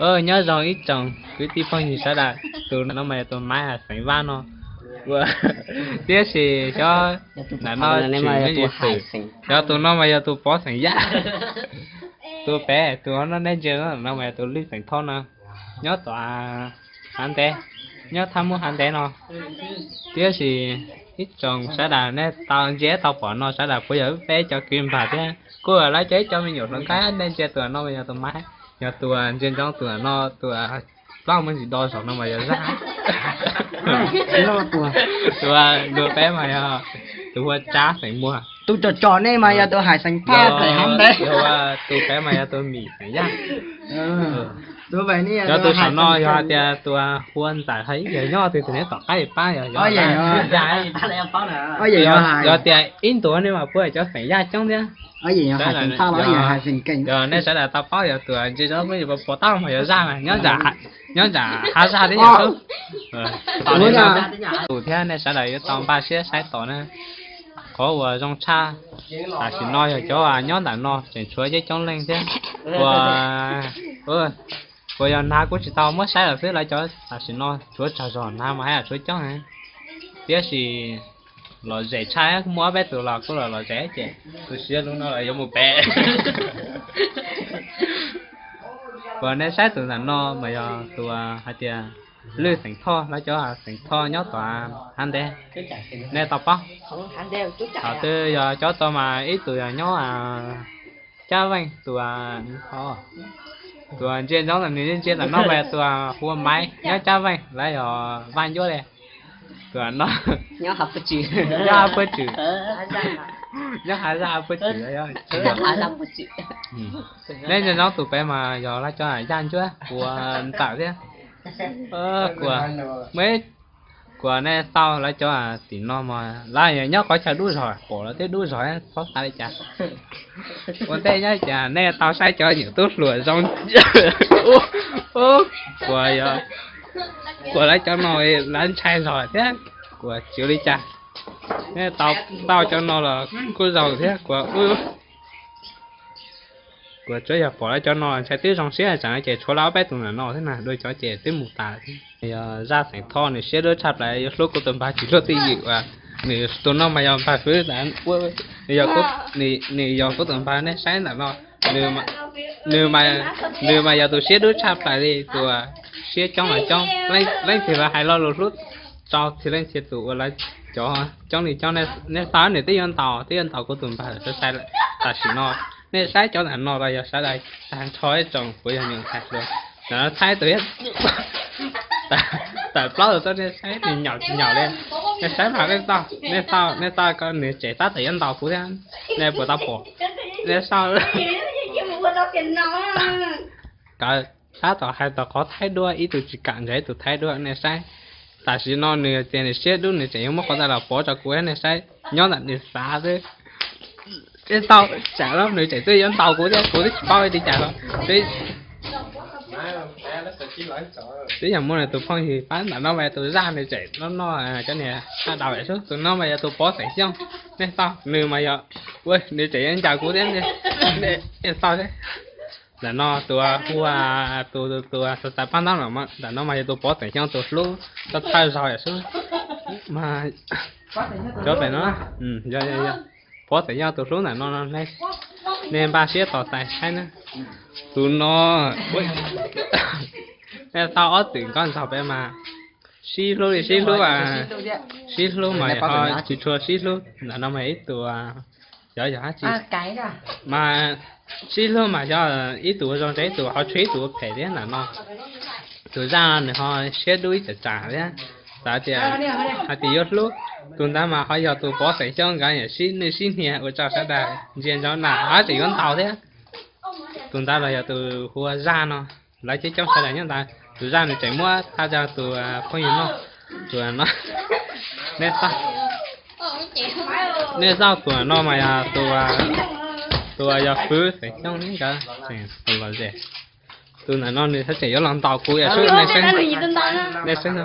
Nyob zoo ib tsoom kwv tij phooj ywg sawv daws, tus no mas yog tus Maiv hais xeem Vaj no, tiam sis xyov ntawm no tsis muaj tus xwm, xyov tus no mas yog tus Pov xeem Yaj. Tus pem tus no nej ntsia no mas yog tus Lwj xeem Thoj no, nyob tom hav ntev, nyob thaj muaj hav ntev no. Tiam sis ib tsoom sawv daws nej tau ntsia tau pom no sawv daws puav yog peb cov kwv npawg thiab kuj lawv cov ib co me nyuam hluas nkauj, nej ntsia tus no mas yog tus Maiv, yog tus ntsia ntsoov tus no tus plaub muaj ntsis do zog no mas yog Zaj. Tus luag peb mas yog tus hu ua Tsab xeem Muag. Tus tsom tsom nej mas yog tus Hais xeem Thoj xeem hav ntev. Tus pem mas yog tus Mim xeem Yaj. Yog tus saum no yog hais tias tus hu ua Ntxawm Hais ib yam nyob twg tus neb tom qab pab yog, yog tias ib ntus nej mas puav cov xeem Yaj coob thiab. Yog nej sawv daws tau paub yog tus ntsia ntsoov peb pom tau mas yog Zaj mas nyob nram hav Zaj thiab yog tus thiab nej sawv daws yuav tau npaj siab saib tos na. Qhov uas zoo tshaj tam sim no yog cov nyob ntawm no tseem tshuav coob coob leej thiab. Uas yog hnav kuj tsis tau muab saib lawm xwb, lawv cov tam sim no tshuav tsawg zog, hnav mas haj tshuav coob. Tiam sis lom zem tshaj, muaj ob peb tus los kuj los lom zem ces tus siav lub no los yuav mus pem. Uas nej saib tus ntawm no mas yog tus hais tias Lwj xeem Thoj, lawv cov xeem Thoj nyob tom hav ntev, nej tau paub. Thaum twg yog cov tau mas ib tus yog nyob Cab Veej, tus, tus ntsia ntsoov ntawm nws ntsia ntawm no mas tus hu ua Maiv nyob Cab Veej, lawv yog Vaj Ncuab li. Tus no nyob Hav Pawg Tswm, nyob Hav Zaj Pawg Tswm. Nej ntsia ntsoov tus pem mas yog lawv cov Yaj Ntsuab, ua Ntxawm thiab. Kuv, kuv nej tau lawv cov tim no mas lawv nyob qhov chaw dub zog, pom lawv twb dub zog, txhob xav li cas. Ua ntej nyob cas nej tau saib cov nyuam tub hluas zoo, kuv, kuv lawv cov no lawv ntshai zog thiab, kuv tsis ua li cas. Nej tau, tau cov no los kuj zoo thiab, kuv, kuv tsuas yog pom lawv cov no ntshai twb zoo siab, tsam no ces tshuav lawv ob peb tus ntawm no thiab na, dua cov ces twb mus tas. Yog Zaj xeem Thoj nws siab dub tshaj plaws, yuav hlub kuv tus npawg tsis hlub twj ywm uas nws tus no mas yog npawg Fwv, nws yog, nws yog kuv tus npawg, nej saib ntawm no. Nws, nws mas yog tus siab dub tshaj plaws li, tus siab coob los coob, leej twg los hais lo lus hlub rau txhia leej txhia tus uas lawv cov coob li coob. Nej xav nws twb yuav ntaus, twb yuav ntaus kuv tus npawg lawm, tam sim no nej saib cov ntawm no los yog sawv daws tag nrho ib tsoom puav yog nyuam ntxhais hluas. Thaib tus, tawm plaub tus tuaj, nej saib nws nyaum tsis nyaum li. Nej saib mas nej tau, nej tau, nej tau ko nws tseem tab tom yuav ntaus kuv thiab, nej puas tau pom? Nej saib, kawg tab tom hais tau qhov thaib duab, ib tug tsis kam ntsib ib tug thaib duab, nej saib. Tam sim no nws tias nws siab dub, nws tseem yuav muab qhov ntawd los pov rau kuv, nej saib, nyob ntawm nws xav xwb. Twb tau tsam los nws tseem twb yuav ntaus kuv thiab, kuv twb tsis paub li cas los. Twb yog muaj nws tus phooj ywg pab ntawm no mas yog tus Zaj, nws tseem noj noj cov niag haj daus xwb. Tus no mas yog tus Pov xeem Xyooj, nej tau, nws mas yog, nws tseem yuav ncaws kuv thiab, nej tau thiab. Ntawm no tus hu ua, tus, tus xav xav pab ntaub no, ntawm no mas yog tus Pov xeem Xyooj tus hlub, tau thawj zaug xwb. Cov pem no, Pov xeem Xyooj tus hlub ntawm no, nej npaj siab tos txais saib na. Tus no, nej tau ob txwm nkauj nraug pem mas sib hlub li sib hlub, sib hlub mas yog ho tsis tshua sib hlub. Ntawm no mas ib tug, xyov yog dab tsi, mas sib hlub mas xyov ib tug ua zoo ntse, ib tug ho tshuav ib tug ua phem thiab ntawm no. Tus Zaj no nws ho siab dub ib tsam tsam thiab, xav tias hais tias yuav hlub. Tus ntawd mas ho yog tus Pov xeem Xyooj, nkawd yam sib nwj sib hnia ua rau sawv daws ntsia ntsoov na, ho tseem yuav ntaus thiab. Tus ntawd los yog tus hu ua Zaj no, lawv coob coob sawv daws nyob ntawd. Tus Zaj nws tseem muab thaj rau tus phooj ywg no, tus no. Nej xauj, nej xauj tus no mas yog tus, tus yog Fwv xeem Xyooj nkawd tseem los ze. Tus ntawm no nws tseem yuav los ntaus kuv yam sub, nej saib, nej saib.